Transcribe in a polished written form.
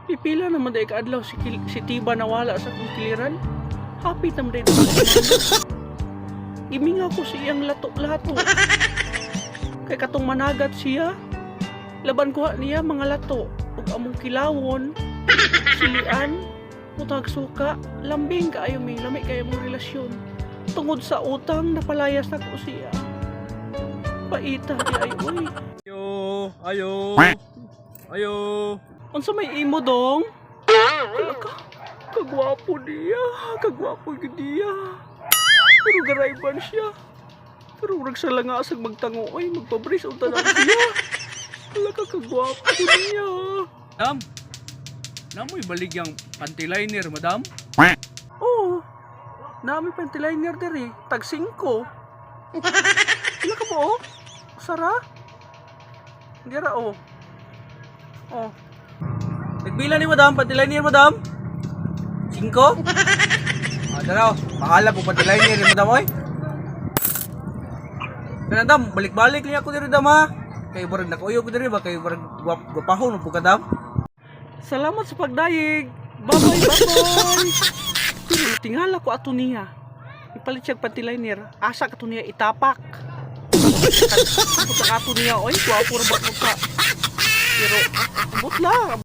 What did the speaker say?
Pipila naman diay kaadlaw si Tiba nawala sa akong kiliran. Happy naman diay 2 ka semana. Gimingaw ko sa iyang lato-lato. Kay katong managat siya, laban kuha niya mga lato ug among kilawon, silian, mutag suka, lambing kaayo mi, lami kaayo mong relasyon. Tungod sa utang, napalayas nako siya. Paita diay oy. Ayo, ayo, ayo. Unsa may imo, dong? Hala ka, kagwapo niya, kagwapo gyud niya. Pero garayban siya. Pero murag sa langasag magtango oy, magpabris unta na siya. Hala ka, kagwapo niya. Madam, namoy baligyang panty liner, madam? Oo. Nami panty liner diri, tag 5. Pila ka mo? Sara? Dira oh. Oh. Nagpila ni madam, panty liner, madam? 5? Ah, daraw, bahala po panty liner ni madam, oy. Kana dam, balik-balik niya ako diri, dam, ha. Kay barag nakuyo ko diri ba kay barag gwapahon po ka, dam. Salamat sa pagdayeg. Bye-bye, bye-bye. Pero tingala ko ato niya. Ipalit siya panty liner. Asa ka to niya itapak. Puta ato niya, oy, gwapo ra ba mo ka. Pero, ambot lang.